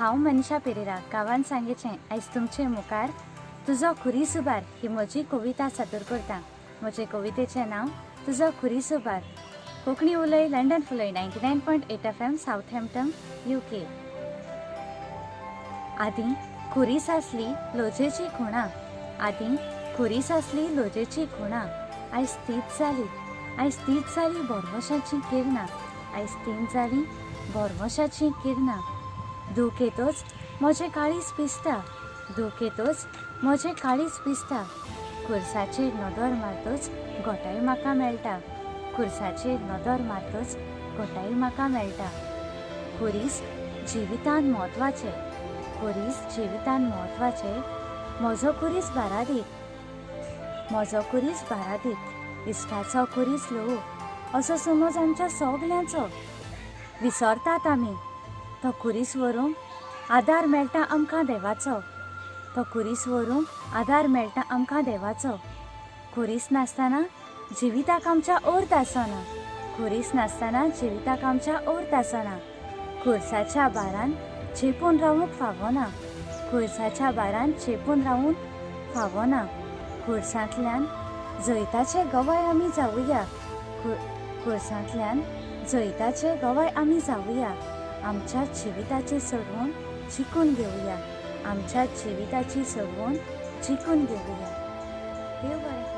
हांव मनीषा पेरेरा, गांवान सांगेचें. आयज तुमचे मुखार तुजो खुरीस उबार ही म्हजी कविता सादर करता. म्हजे कवितेचें नांव तुजो खुरीस उबार. कोंकणी उलय, लंडन फुलय, 99.8 FM, Southampton, UK. आदीं खुरीस आसली लोजेची खुणा, आदीं खुरीस आसली लोजेची खुणा, आयज तीच जाली, आयज तीच जाली भरवशाचीं किरणां, आयज तींच जालीं भरवशाचीं किरणां. दूख येतच म्हजें काळीज पिसता, दूख येतच म्हजें काळीज पिसता. खुर्साचेर नदर मारतच घटाय म्हाका मेळटा, खुर्साचेर नदर मारतच घटाय म्हाका मेळटा. खुरीस जिवितान म्हत्वाचें, खुरीस जिवितान म्हत्वाचें. म्हजो खुरीस बारादीक, म्हजो खुरीस बारादीक, इश्टाचो खुरीस ल्हवू, असो समज आमच्या सगल्यांचो. विसरतात आमी तो खुरीस व्हरूंक आदार मेळटा आमकां देवाचो, तो खुरीस व्हरूंक आदार मेळटा आमकां देवाचो. खुरीस नासतना जिविताक आमच्या अर्थ आसना, खुरीस नासतना जिविताक आमच्या अर्थ आसना. खुर्साच्या बारान चेपून रावूंक फावना, खुर्साच्या बारान चेपून रावूंक फावना. खुर्सांतल्यान जैताचे गवाय आमी जावया, खुर्सांतल्यान जैताचे गवाय आमी जावया. आमच्या जिविताची सोडवण जिखून घेवया, आमच्या जिविताची सोडवण जिखून घेवया. देव बरें.